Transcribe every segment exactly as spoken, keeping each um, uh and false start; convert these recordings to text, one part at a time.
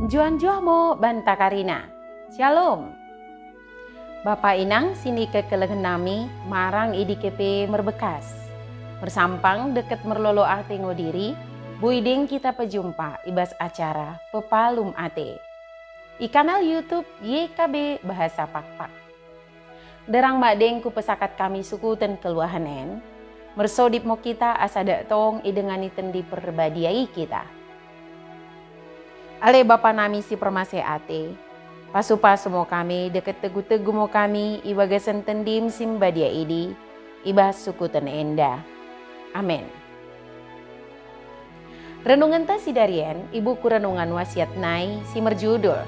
Njuah-njuah mo banta karina. Syalom. Bapa inang sinikekelengen nami marang i dike pe merbekas. Mersampang dekket merlolo ate ngo diri, boi deng kita pejumpa i bas acara Pepalum Ate i kanal YouTube Y K B Bahasa Pakpak. Nderrang madeng kupesakat kami sukuten keluahen en, mersodip mo kita asa dak tong idengani Tendi Perbadia i kita. Ale Bapa nami si permaseh ate, pasu-pasu mo kami dekket tegu-tegu mo kami i bagasen Tendim si mbadia idi, i bas sukuten enda. Amen. Renungenta sidarien i buku Renungan Wasiat nai si merjudul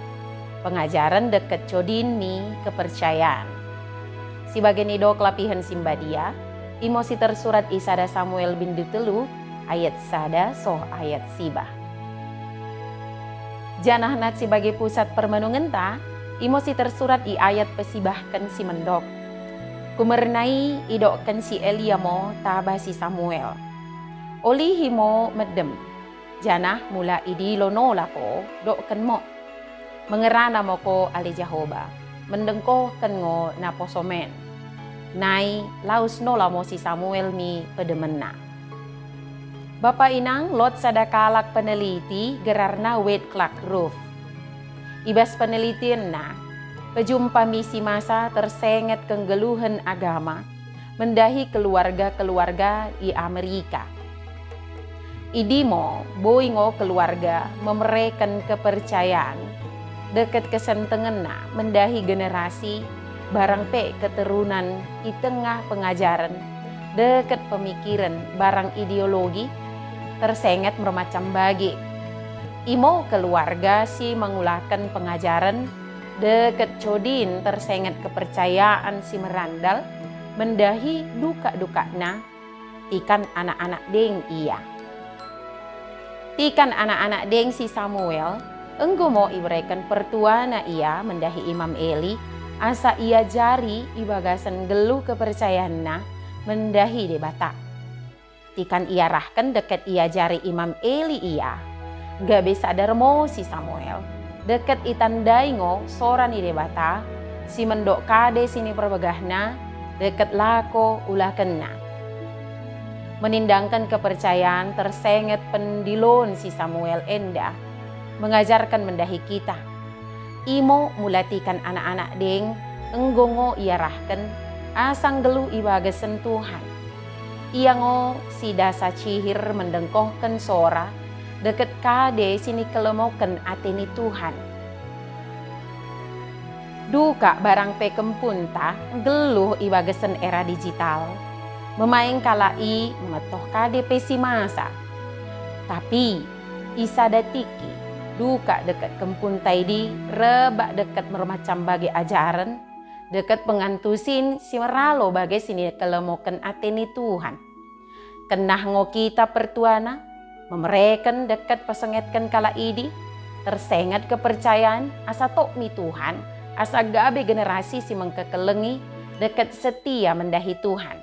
Pengajaren Dekket Codin mi Kepercayaan. Si bage nidok lapihen si mbadia, imo si tersurat i sada Samuel bindu tellu ayat sada soh ayat siwah. Janah nat si bage pusat permenungenta, imo si tersurat i ayat pesibahken si mendok. Kumerna i idokken si Elia mo taba si Samuel. Olihi mo meddem, janah mula idilo nola ko, dokken mo. Mengerana mo ko ale Jahoba, mendengkohken ngo naposom en. Nai laus nola mo si Samuel mi pedemenna. Bapa inang lot sada kalak peneliti gerarna Wade Clark Ruff. I bas penelitienna, pejumpa misi masa tersenget kenggeluhen agama mendahi keluarga-keluarga i Amerika. Idi mo boi ngo keluarga memereken kepercayaan dekket kesentengenna mendahi generasi barang pe keterunan i tengah pengajaren dekket pemikiren barang ideologi tersenget mermacam bage. Imo keluarga si mengulaken pengajaren dekket codin tersenget kepercayaan si merandal mendahi dukak-dukakna tikan anak-anak deng ia. Tikan anak-anak deng si Samuel, enggo mo ibereken pertuana ia mendahi Imam Eli, asa iajari i bagasen nggeluh kepercayaanna mendahi Debata. Tikan iarahken dekket iajari Imam Eli ia, gabe sadar mo si Samuel, dekket itandai ngo sora ni Debata, si mendok kade siniperbegahna, dekket lako ulakenna. Menindangken kepercayaan tersenget pendiloon si Samuel enda, mengajarken mendahi kita. Imo mula tikan anak-anak deng, enggo ngo iarahken, asa nggeluh i bagasen Tuhan. Ia ngo si dasa cihir mendengkohken sora, dekket kade sinikelemoken ate ni Tuhan. Dukak barang pe kempunta nggeluh i bagasen era digital. Memaing kalak i mengettoh kade pe si masa. Tapi, i sada tikki, dukak dekket kempunta idi rebbak dekket mermacam bage ajaren, dekket pengantusin si meralo bage sinikelemoken ate ni Tuhan. Kennah ngo kita pertuana, memereken dekket pesengetken kalak idi, tersenget kepercayaan asa tok mi Tuhan, asa gabe generasi si mengkekelengi dekket setia mendahi Tuhan.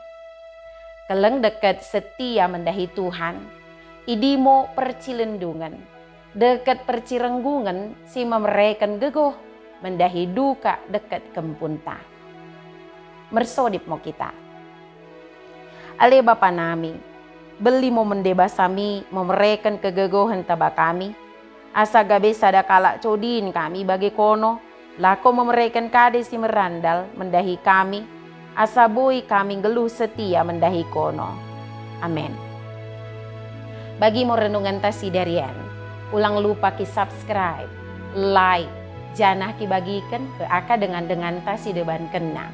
Kelleng dekket setia mendahi Tuhan, idi mo percilendungen, dekket percirenggongen si memereken gegoh mendahi dukak dekket kempunta. Mersodip mo kita. Ale Bapa nami, belli mo mende basa mi memereken kegegohen taba kami, asa gabe sada kalak codin kami bage kono, lako memereken kade si merandal mendahi kami, asa boi kami nggeluh setia mendahi kono. Amen. Bagi mo renungenta sidarien, ulang lupa ki-subscribe, like, janah kibagiken pe akka dengan-denganta si debankenna.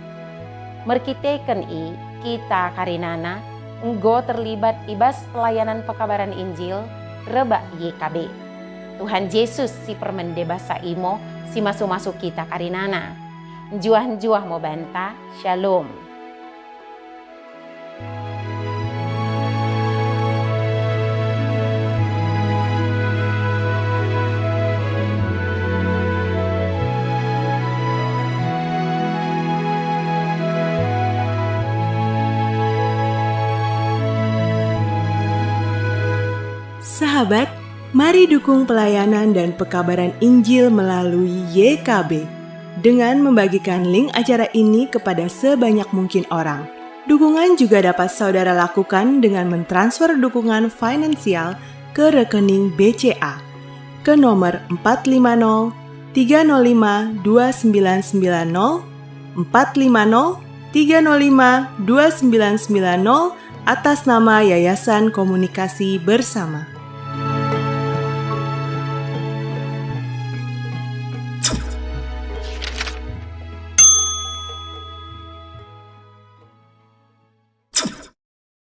Merkiteken i, kita karinana enggo terlibat i bas pelayanan pekabaren Injil rebbak Y K B. Tuhan Jesus si permende basa i mo si masu-masu kita karinana. Njuah-njuah mo banta. Shalom. Sahabat, mari dukung pelayanan dan pekabaran Injil melalui Y K B dengan membagikan link acara ini kepada sebanyak mungkin orang. Dukungan juga dapat saudara lakukan dengan mentransfer dukungan finansial ke rekening B C A ke nomor empat lima nol tiga nol lima dua sembilan sembilan nol, empat lima nol tiga nol lima dua sembilan sembilan nol, atas nama Yayasan Komunikasi Bersama.